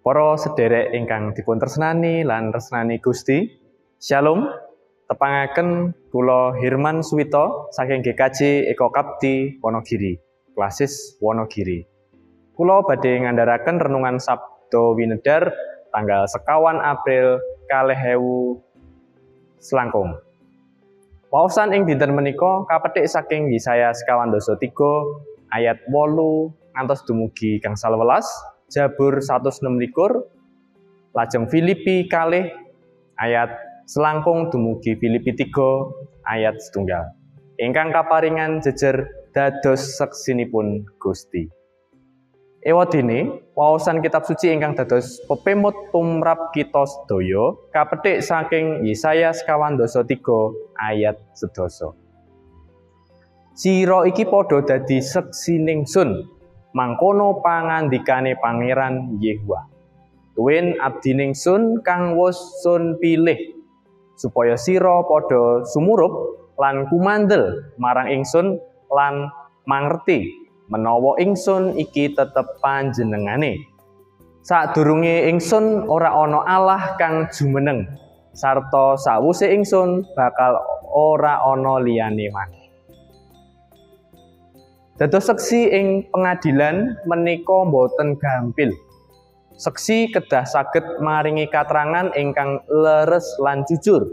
Para sederek ingkang dipun tresnani lan tresnani Gusti, Shalom. Tepangaken kula Hirman Suwito saking GKJ Eko Kapti Wonogiri, Klasis Wonogiri. Kula badhe ngandharaken renungan Sabdo Winedar tanggal 21 April 2000 selangkung. Waosan ing dinten menika kapethik saking Yesaya 53 ayat 8 ngantos dumugi gangsal welas, Jabur 126, lajeng Filipi 2 ayat selangkung dumugi Filipi 3 ayat setunggal. Ingkang kaparingan jejer dados seksinipun Gusti. Ewadene waosan kitab suci ingkang dados pepemut tumrap kita sedaya kapethik saking Yesaya 53 ayat 10. Sira iki padha dadi seksi ningsun, mangkono pangandikane Pangeran Yehuwa. Tuwin abdi ningsun kang wus sun pilih supaya sira padha sumurup lan kumandel marang ingsun lan mangerti menawa ingsun iki tetep panjenengane. Sadurunge ingsun ora ana Allah kang jumeneng, sarta sawuse ingsun bakal ora ana liyane maneh. Dados seksi ing pengadilan menika boten gampil. Seksi kedah saged maringi katrangan ingkang leres lan jujur.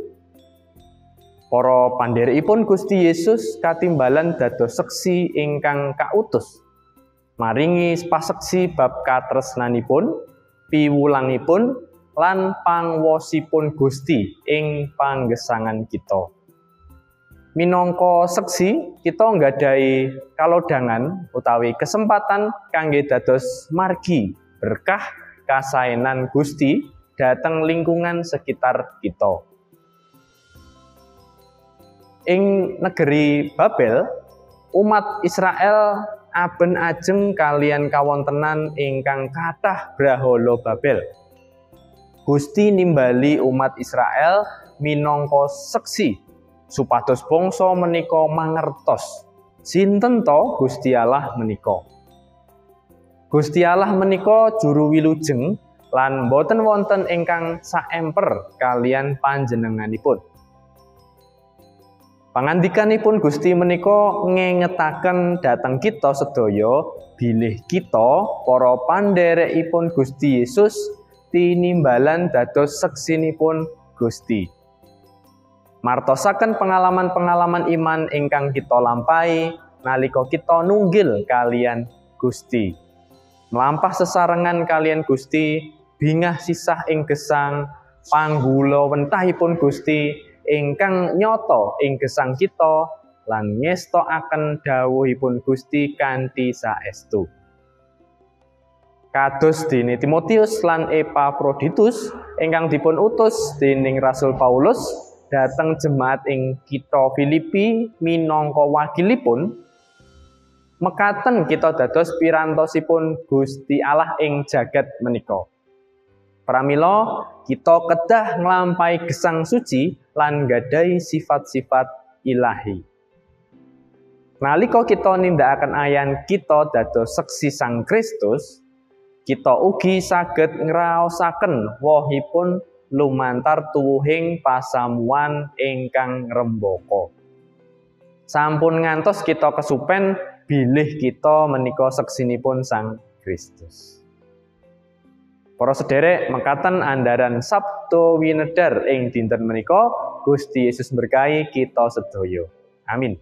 Para pandherekipun Gusti Yesus katimbalan dados seksi ingkang kautus maringi paseksi bab katresnanipun, piwulangipun lan pangwosipun Gusti ing panggesangan kita. Minangka seksi, kita nggadahi kalodhangan utawi kesempatan kangge dados margi berkah kasaenan Gusti dhateng lingkungan sekitar kita. Ing negeri Babel, umat Israel aben ajeng kalian kawontenan ingkang kathah brahala Babel. Gusti nimbali umat Israel minangka seksi supados bangsa menika mangertos sinten to Gusti Allah menika. Gusti Allah menika juru wilujeng lan boten wonten ingkang saemper kalian panjenenganipun. Pangandikanipun Gusti menika ngengetaken dhateng kita sedaya bilih kita para pandherekipun Gusti Yesus tinimbalan dados seksinipun Gusti. Martosaken pengalaman-pengalaman iman ingkang kita lampahi nalika kita nunggil kalian Gusti. Mlampah sesarengan kalian Gusti, bingah sisah ing gesang, panggula wentahipun Gusti ingkang nyata ing gesang kita lan ngestokaken dawuhipun Gusti kanthi saestu. Kados dene Timotius lan Epafroditus ingkang dipun utus dening Rasul Paulus dhateng jemaat ing kitha Filipi minangka wakilipun, mekaten kita dados pirantosipun Gusti Allah ing jagat menika. Pramila kita kedah nglampahi gesang suci lan nggadahi sifat-sifat ilahi. Nalika kita nindakaken ayan kita dados seksi Sang Kristus, kita ugi saged ngraosaken wohipun lumantar tuwuhing pasamuan ingkang ngrembaka. Sampun ngantos kita kesupen bilih kita menika seksinipun Sang Kristus. Para sederek, mekaten andharan Sabdo Winedar ing dinten menika. Gusti Yesus berkahi kita sedaya. Amin.